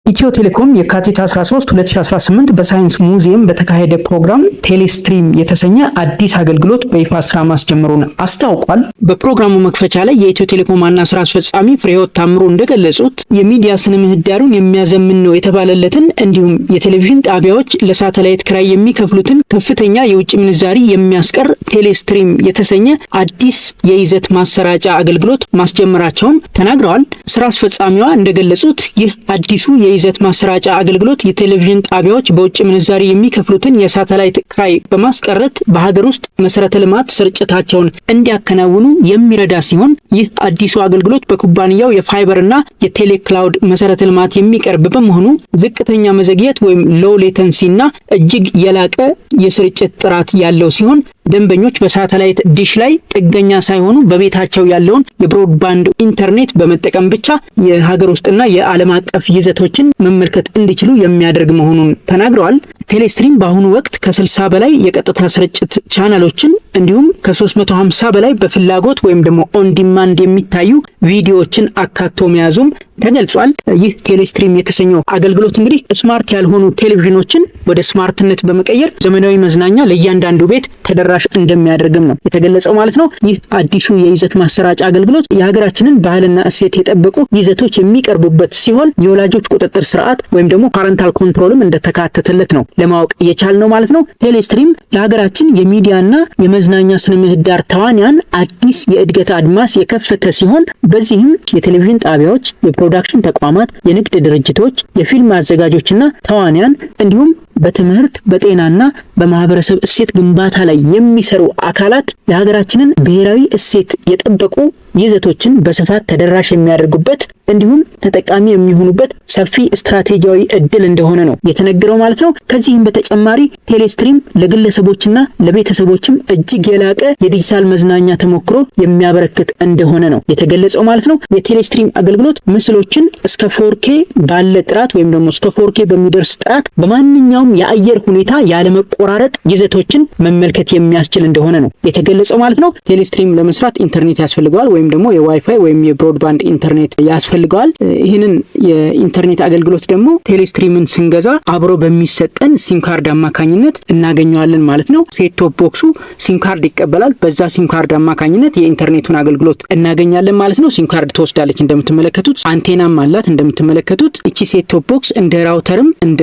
ኢትዮ ቴሌኮም የካቲት 13 2018 በሳይንስ ሙዚየም በተካሄደ ፕሮግራም ቴሌስትሪም የተሰኘ አዲስ አገልግሎት በይፋ ስራ ማስጀመሩን አስታውቋል። በፕሮግራሙ መክፈቻ ላይ የኢትዮ ቴሌኮም ዋና ስራ አስፈጻሚ ፍሬህይወት ታምሩ እንደገለጹት፣ የሚዲያ ስነ ምህዳሩን የሚያዘምን ነው የተባለለትን እንዲሁም የቴሌቪዥን ጣቢያዎች ለሳተላይት ክራይ የሚከፍሉትን ከፍተኛ የውጭ ምንዛሪ የሚያስቀር ቴሌስትሪም የተሰኘ አዲስ የይዘት ማሰራጫ አገልግሎት ማስጀመራቸውን ተናግረዋል። ስራ አስፈጻሚዋ እንደገለጹት፣ ይህ አዲሱ የይዘት ማሰራጫ አገልግሎት የቴሌቪዥን ጣቢያዎች በውጭ ምንዛሪ የሚከፍሉትን የሳተላይት ክራይ በማስቀረት በሀገር ውስጥ መሰረተ ልማት ስርጭታቸውን እንዲያከናውኑ የሚረዳ ሲሆን፣ ይህ አዲሱ አገልግሎት በኩባንያው የፋይበር እና የቴሌክላውድ መሰረተ ልማት የሚቀርብ በመሆኑ ዝቅተኛ መዘግየት ወይም low latency እና እጅግ የላቀ የስርጭት ጥራት ያለው ሲሆን፣ ደንበኞች በሳተላይት ዲሽ ላይ ጥገኛ ሳይሆኑ በቤታቸው ያለውን የ broadband ኢንተርኔት በመጠቀም ብቻ የሀገር ውስጥና የዓለም አቀፍ ይዘቶችን መመልከት እንዲችሉ የሚያደርግ መሆኑን ተናግረዋል። ቴሌስትሪም በአሁኑ ወቅት ከ60 በላይ የቀጥታ ስርጭት ቻናሎችን እንዲሁም ከ350 በላይ በፍላጎት ወይም ደግሞ on demand የሚታዩ ቪዲዮዎችን አካቶ መያዙም ተገልጿል። ይህ ቴሌስትሪም የተሰኘው አገልግሎት እንግዲህ smart ያልሆኑ ቴሌቪዥኖችን ወደ smart ነት በመቀየር ዘመናዊ መዝናኛ ለእያንዳንዱ ቤት ተደራሽ እንደሚያደርግም ነው የተገለጸው ማለት ነው። ይህ አዲሱ የይዘት ማሰራጫ አገልግሎት የሀገራችንን ባህልና እሴት የጠበቁ ይዘቶች የሚቀርቡበት ሲሆን፣ የወላጆች ቁጥጥር ስርዓት ወይም ደግሞ parental control ም እንደተካተተለት ነው ለማወቅ የቻልነው ማለት ነው። ቴሌስትሪም ለሀገራችን የሚዲያና የመዝናኛ ስነ ምህዳር ተዋንያን አዲስ የእድገት አድማስ የከፈተ ሲሆን፣ በዚህም የቴሌቪዥን ጣቢያዎች፣ የ production ተቋማት፣ የንግድ ድርጅቶች፣ የፊልም አዘጋጆችና ተዋንያን እንዲሁም በትምህርት፣ በጤናና በማህበረሰብ እሴት ግንባታ ላይ የሚሰሩ አካላት የሀገራችንን ብሔራዊ እሴት የጠበቁ ይዘቶችን በስፋት ተደራሽ የሚያደርጉበት እንዲሁም ተጠቃሚ የሚሆኑበት ሰፊ ስትራቴጂያዊ እድል እንደሆነ ነው የተነገረው ማለት ነው። ከዚህም በተጨማሪ ቴሌስትሪም ለግለሰቦችና ለቤተሰቦችም እጅግ የላቀ የዲጂታል መዝናኛ ተሞክሮ የሚያበረክት እንደሆነ ነው የተገለጸው ማለት ነው። የቴሌስትሪም አገልግሎት ምስሎችን እስከ 4K ባለ ጥራት ወይም ደግሞ እስከ 4K በሚደርስ ጥራት በማንኛውም የአየር ሁኔታ ያለመቆራረጥ ይዘቶችን መመልከት የሚያስችል እንደሆነ ነው የተገለጸው ማለት ነው። ቴሌስትሪም ለመስራት ኢንተርኔት ያስፈልገዋል ወይም ደግሞ የዋይፋይ ወይም የ broadband ኢንተርኔት ያስፈልገዋል። ይህንን የኢንተርኔት አገልግሎት ደግሞ ቴሌስትሪምን ስንገዛ አብሮ በሚሰጠን ሲም ካርድ አማካኝነት እናገኘዋለን ማለት ነው። Set top box ኡ ሲም ካርድ ይቀበላል። በዛ ሲም ካርድ አማካኝነት የኢንተርኔቱን አገልግሎት እናገኛለን ማለት ነው። ሲም ካርድ ትወስዳለች እንደምትመለከቱት፣ አንቴናም አላት እንደምትመለከቱት። እቺ set top box እንደ router ም እንደ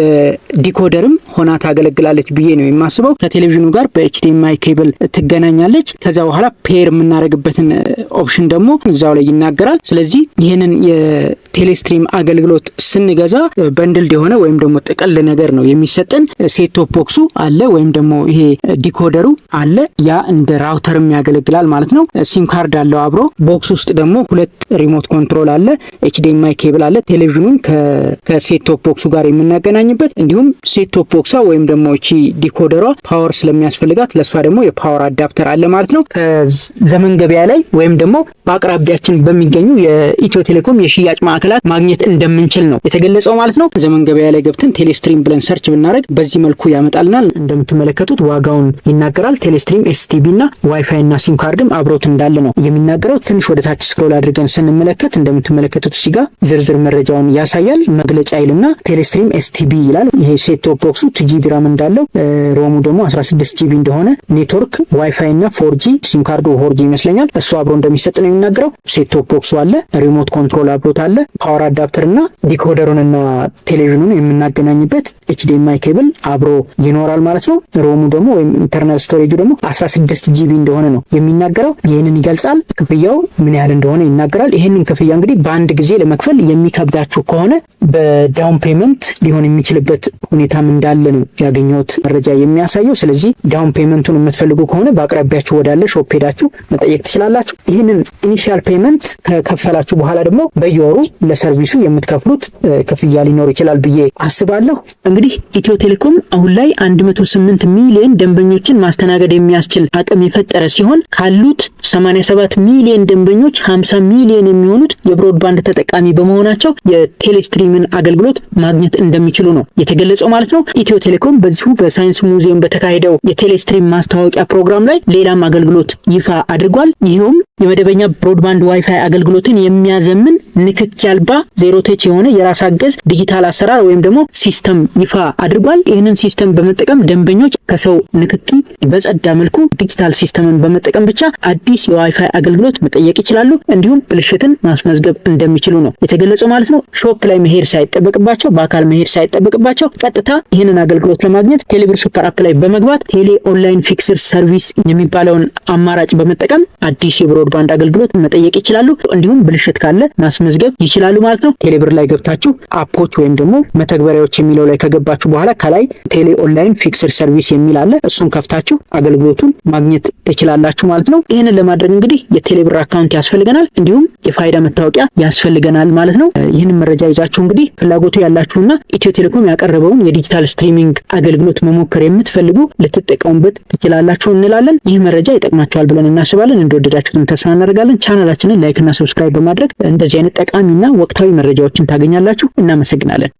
decoder ም ሆና ታገለግላለች ብዬ ነው የማስበው። ከቴሌቪዥኑ ጋር በ HDMI cable ትገናኛለች። ከዛ በኋላ pair የምናደርግበትን option ደግሞ እዛው ላይ ይናገራል። ስለዚህ ይህንን የቴሌስትሪም አገልግሎት ስንገዛ bundled የሆነ ወይም ደግሞ ጥቅል ነገር ነው የሚሰጠን። Set top box ኡ አለ ወይም ደግሞ ይሄ decoder ኡ አለ። ያ እንደ router ም ያገለግላል ማለት ነው። ሲም ካርድ አለው አብሮ። Box ውስጥ ደግሞ ሁለት remote control አለ፣ HDMI cable አለ። ቴሌቪዥኑን ከ set top box ኡ ጋር የምናገናኝበት፣ እንዲሁም set top box ኧ ወይም ደግሞ እቺ decoder ሯ power ስለሚያስፈልጋት ለእሷ ደግሞ የ power adapter አለ ማለት ነው። ከዘመን ገበያ ላይ ወይም ደግሞ በአቅራቢያችን በሚገኙ የኢትዮ ቴሌኮም የሽያጭ ማዕከላት ማግኘት እንደምንችል ነው የተገለጸው ማለት ነው። ዘመን ገበያ ላይ ገብተን ቴሌስትሪም ብለን search ብናደርግ በዚህ መልኩ ያመጣልናል። እንደምትመለከቱት ዋጋውን ይናገራል። ቴሌስትሪም STB እና ዋይፋይ እና ሲም ካርድም አብሮት እንዳለ ነው የሚናገረው። ትንሽ ወደ ታች scroll አድርገን ስንመለከት እንደምትመለከቱት እዚህ ጋር ዝርዝር መረጃውን ያሳያል። መግለጫ ይልና ቴሌስትሪም STB ይላል። ይሄ set top box ኡ 2 GB RAM እንዳለው፣ ROM ኡ ደግሞ 16 GB እንደሆነ፣ ኔትወርክ ዋይፋይ እና 4G፣ ሲም ካርዱ 4G ይመስለኛል፣ እሱ አብሮ እንደሚሰጥ ነው የሚናገረው። Set top box ኡ አለ፣ remote control አብሮት አለ፣ power adapter እና decoder ኡን እና ቴሌቪዥኑን የምናገናኝበት HDMI cable አብሮ ይኖራል ማለት ነው። ROM ኡ ደግሞ ወይም internal storage ኡ ደግሞ 16 GB እንደሆነ ነው የሚናገረው። ይህንን ይገልጻል። ክፍያው ምን ያህል እንደሆነ ይናገራል። ይህንን ክፍያ እንግዲህ በአንድ ጊዜ ለመክፈል የሚከብዳችሁ ከሆነ በ down payment ሊሆን የሚችልበት ሁኔታም እንዳለ ነው ያገኘሁት መረጃ የሚያሳየው። ስለዚህ down payment ኡን የምትፈልጉ ከሆነ በአቅራቢያችሁ ወዳለ shop ሄዳችሁ መጠየቅ ትችላላችሁ። ይህንን initial payment ከከፈላችሁ በኋላ ደግሞ በየወሩ ለ service ኡ የምትከፍሉት ክፍያ ሊኖር ይችላል ብዬ አስባለሁ። እንግዲህ ኢትዮ ቴሌኮም አሁን ላይ 108 ሚሊዮን ደንበኞችን ማስተናገድ የሚያስችል አቅም የፈጠረ ሲሆን፣ ካሉት 87 ሚሊዮን ደንበኞች 50 ሚሊዮን የሚሆኑት የ broadband ተጠቃሚ በመሆናቸው የቴሌስትሪምን አገልግሎት ማግኘት እንደሚችሉ ነው የተገለጸው ማለት ነው። ኢትዮ ቴሌኮም በዚሁ በሳይንስ ሙዚየም በተካሄደው የቴሌስትሪም ማስተዋወቂያ ፕሮግራም ላይ ሌላም አገልግሎት ይፋ አድርጓል። ይኸውም የመደበኛ broadband ዋይፋይ አገልግሎትን የሚያዘምን ንክኪ ያልበዛበት አልባ zero touch የሆነ የራስ አገዝ ዲጂታል አሰራር ወይም ደግሞ system ይፋ አድርጓል። ይህንን system በመጠቀም ደንበኞች ከሰው ንክኪ በጸዳ መልኩ digital system ን በመጠቀም ብቻ አዲስ የዋይፋይ አገልግሎት መጠየቅ ይችላሉ። እንዲሁም ብልሽትን ማስመዝገብ እንደሚችሉ ነው የተገለጸው ማለት ነው። Shop ላይ መሄድ ሳይጠበቅባቸው፣ በአካል መሄድ ሳይጠበቅባቸው ቀጥታ ይህንን አገልግሎት ለማግኘት ቴሌብር super app ላይ በመግባት ቴሌ online fixed service የሚባለውን አማራጭ በመጠቀም አዲስ የ broadband አገልግሎት መጠየቅ ይችላሉ። እንዲሁም ብልሽት ካለ ማስመዝገብ ይችላሉ ማለት ነው። ቴሌብር ላይ ገብታችሁ app ኦች ወይም ደግሞ መተግበሪያዎች የሚለው ላይ ከገባችሁ በኋላ ከላይ ቴሌ online fixed service የሚል አለ። እሱን ከፍታችሁ አገልግሎቱን ማግኘት ትችላላችሁ ማለት ነው። ይህንን ለማድረግ እንግዲህ የቴሌብር account ያስፈልገናል፣ እንዲሁም የፋይዳ መታወቂያ ያስፈልገናል ማለት ነው። ይህንን መረጃ ይዛችሁ እንግዲህ ፍላጎቱ ያላችሁና ኢትዮ ቴሌኮም ያቀረበውን የ digital streaming አገልግሎት መሞከር የምትፈልጉ ልትጠቀሙበት ትችላላችሁ እንላለን። ይህ መረጃ ይጠቅማችኋል ብለን እናስባለን። እንደወደዳችሁትም ተስፋ እናደርጋለን። ቻናላችንን like እና subscribe በማድረግ እንደዚህ አይነት ጠቃሚና ወቅታዊ መረጃዎችን ታገኛላችሁ። እናመሰግናለን።